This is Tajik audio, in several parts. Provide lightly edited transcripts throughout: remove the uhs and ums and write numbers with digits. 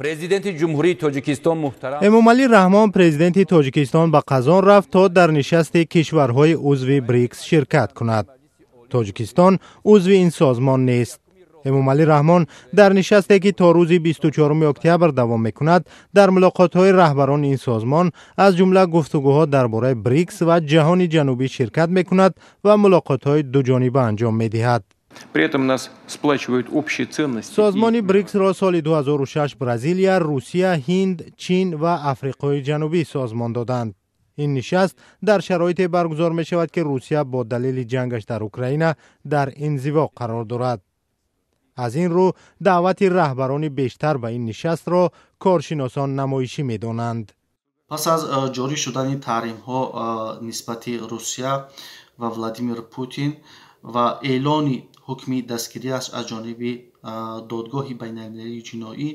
Президенти Ҷумҳурии Тоҷикистон муҳтарам Эмомалӣ Раҳмон, президенти Тоҷикистон, ба Қазон рафт, то дар нишасти кишварҳои узви БРИКС ширкат кунад. Тоҷикистон узви ин созмон нест. Эмомалӣ Раҳмон дар нишасте, ки то рӯзи 24 октябр давом мекунад, дар мулоқотҳои раҳбарони ин созмон, аз ҷумла гуфтугӯҳо дар бораи БРИКС ва ҷаҳони ҷанубӣ ширкат мекунад ва мулоқотҳои дуҷониба анҷом медиҳад. При этом нас сплачивают общие ценности. Созмони БРИКСро соли 2006 Бразилия, Русия, Ҳинд, Чин ва Африқои Ҷанубӣ созмон доданд. Ин нишаст дар шароите баргузор мешавад, ки Русия бо далели ҷангаш дар Украина дар инзиво қарор дорад. Аз ин рӯ даъвати раҳбарони бештар ба ин нишастро коршиносон намоишӣ медонанд. Пас аз ҷорӣ шудани таҳримҳо нисбати Русия ва Владимир Путин ва эълони ҳукми дастгириаш аз ҷониби Додгоҳи байналмилалии ҷиноӣ,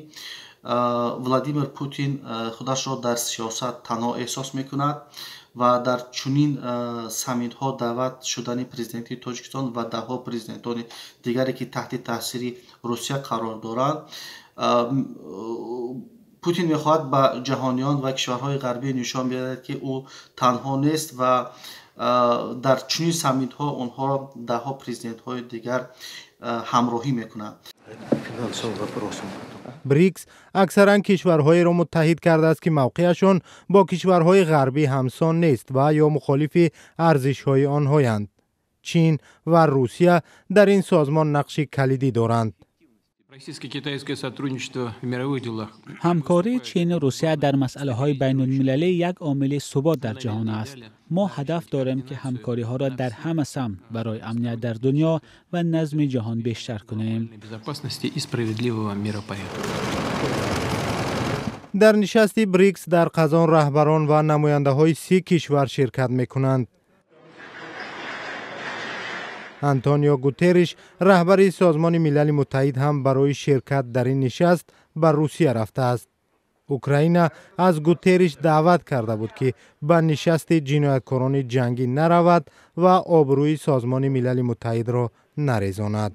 Владимир Путин худашро дар сиёсат танҳо эҳсос мекунад ва дар чунин саммитҳо даъват шудани президенти Тоҷикистон ва даҳҳо президентони дигаре, ки таҳти таъсири Русия қарор доранд, Путин мехоҳад ба ҷаҳониён ва кишварҳои ғарбӣ нишон бидиҳад, ки ӯ танҳо нест ва дар чунин саммитҳо онҳоро даҳҳо президентҳои дигар ҳамроҳӣ мекунанд. БРИКС аксаран кишварҳоеро муттаҳид кардааст, ки мавқеашон бо кишварҳои ғарбӣ ҳамсон нест ва ё мухолифи арзишҳои онҳоянд. Чин ва Русия дар ин созмон нақши калидӣ доранд. Российско-китайское сотрудничество в мировых делах. Ҳамкории Чину Русия дар масъалаҳои байнулмилалӣ як омили субот дар ҷаҳон аст. Мо ҳадаф дорем, ки ҳамкориҳоро дар ҳама самт барои амният дар дунё ва назми ҷаҳон бештар кунем. Безопасности и справедливого миропорядка. Дар нишасти БРИКС дар Қазон раҳбарон ва намояндаҳои 30 кишвар ширкат мекунанд. Антонио Гутерриш, раҳбари Созмони Милали Муттаҳид, ҳам барои ширкат дар ин нишаст ба Русия рафтааст. Украина аз Гутерриш даъват карда буд, ки ба нишасти ҷинояткорони ҷангӣ наравад ва обрӯи Созмони Милали Муттаҳидро нарезонад.